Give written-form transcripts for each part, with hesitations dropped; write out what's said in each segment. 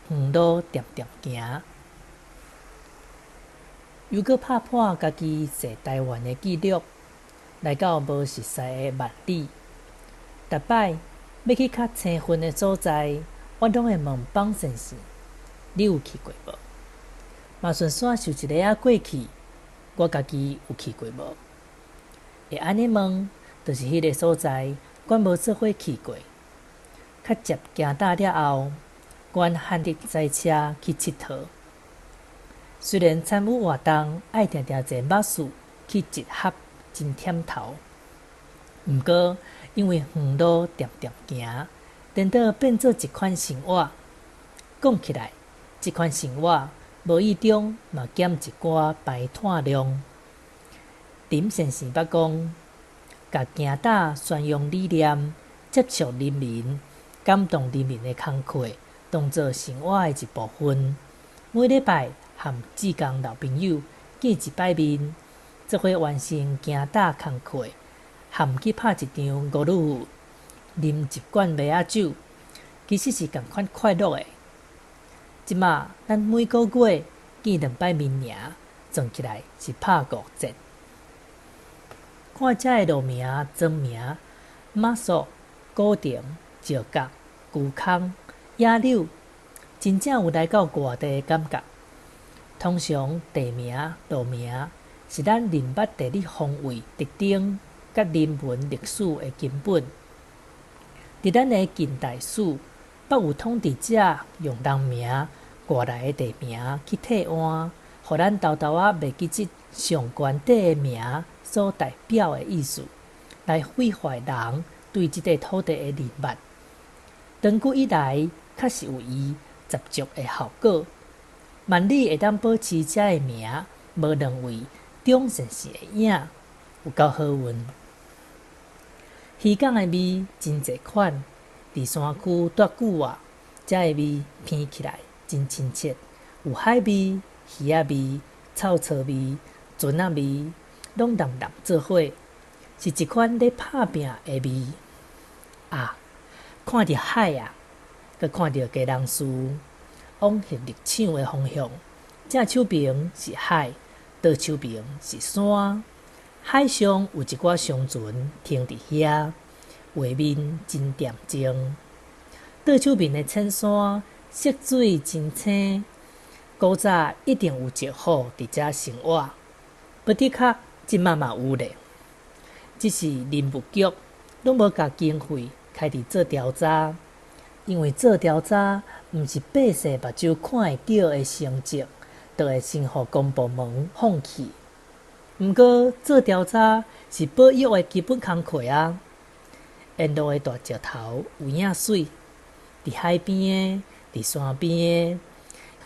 遠路恬恬行，猶閣拍破家己踅臺灣的紀錄，來到無熟似的萬里。逐擺欲去較青昏的所在，我攏會問邦先生：你有去過無？嘛順紲想一下仔過去，我家己有去過無？會按呢問，就是彼个所在，阮無做伙去過。較捷行搭了後，阮罕得駛車去𨑨迌。雖然參與活動愛定定坐巴士去集合，真忝頭。毋過因為遠路恬恬行，顛倒變做一款生活。講起來，這款生活無意中嘛減一寡排碳量。林先生捌講，共行搭宣揚理念、接觸人民、感動人民的工課，當做生活的一部分。每禮拜和志工老朋友見一擺面，做伙完成行搭工課，和去拍一場高爾夫，啉一罐麥仔酒，其實是仝款快樂的。這馬咱每个月見兩擺面爾，算起來是拍五折。看遮的路名、庄名、媽祖、古亭、石角、龜空、野柳，真正有來到外地的感覺。通常地名、路名是咱認捌地理方位特徵佮人文歷史的根本。佇咱的近代史，捌有統治者用人名外來的地名去替換，予咱沓沓仔袂記得上懸底的名所代表的意思，來毀壞人對這塊土地的認捌。長久以來，確實有伊雜濁的效果。萬里會當保持遮的名，無淪為蔣先生的影，有夠好運。漁港的味真濟款，佇山區蹛久啊，遮的味聞起來真親切，有海味、魚仔味、臭臊味、船仔味，攏澹澹做伙，是一款咧拍拚的味。啊，看著海啊，閣看著基隆市，往核力廠的方向，正手爿是海，倒手爿是山。海上有一寡商船停佇遐，畫面真恬靜。倒手面的淺山，色水真清。古早一定有石虎佇遮生活，不的確，這馬嘛有咧。只是林務局攏無共經費開佇做調查，因為做調查毋是百姓目睭看會著的成績，就會先予公部門放棄。毋過做調查是保育的基本工課啊。沿路的大石頭有影媠，佇海邊的，佇山邊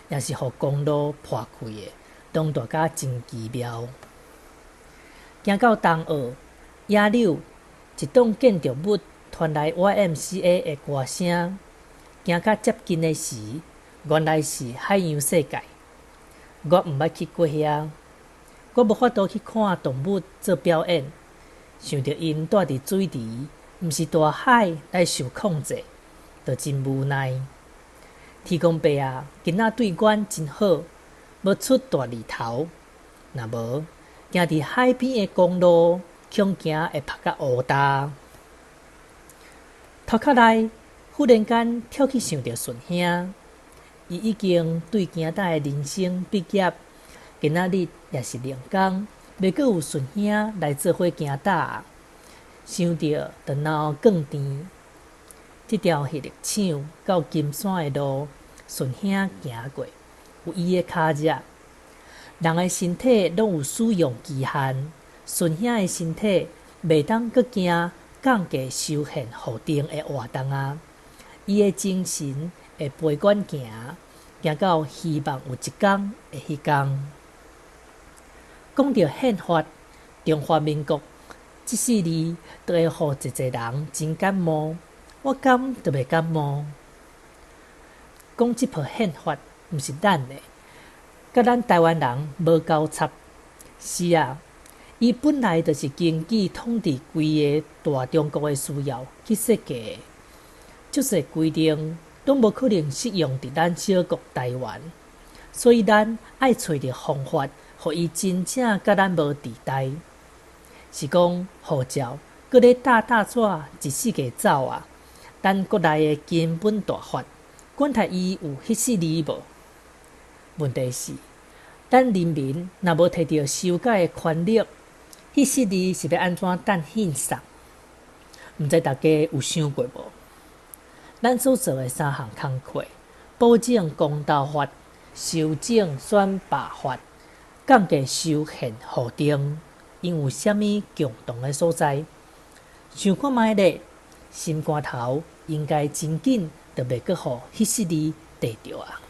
的，抑是予公路破開的，攏大甲真奇妙。行到東澳野柳，一棟建築物傳來 YMCA 的歌聲。行較接近的時，原來是海洋世界。我毋捌去過遐，我無法度去看動物做表演，想著𪜶蹛佇水池，毋是大海來受控制，就真無奈。天公伯啊，今仔對阮真好，無出大日頭。若無，行佇海邊的公路，恐驚會曝甲烏焦。頭殼內忽然間跳去想著順兄，伊已經對行搭的人生畢業，今仔日也是兩工，袂閣有順兄來做伙行搭，想著就腦囥甜。這條核力廠到金山的路，順兄行過，有伊的跤跡。人的身體攏有使用期限，順兄的身體袂當閣行降低修憲予定的活動啊！伊的精神會陪阮行，行到希望有一工的彼工。講著憲法，中華民國這四字，就會予濟濟人真感冒。我敢就袂感冒。講這部憲法毋是咱的，佮咱臺灣人無交插。是啊，伊本來就是根據統治規个大中國的需要去設計的。足濟規定攏無可能適用佇咱小國台灣，所以咱愛揣著方法，予伊真正佮咱無佇代。是講護照閣咧疊疊紙一世界走啊！咱國內的根本大法，管他伊有彼四字無？問題是，咱人民若無提著修改的權力，彼四字是欲按怎等獻送？毋知大家有想過無？咱所做的三項工課：保證公投法、修正選罷法、降低修憲法定，𪜶有啥物共同的所在？想看覓咧，心肝頭應該真緊，就袂閣予彼四字綴著啊！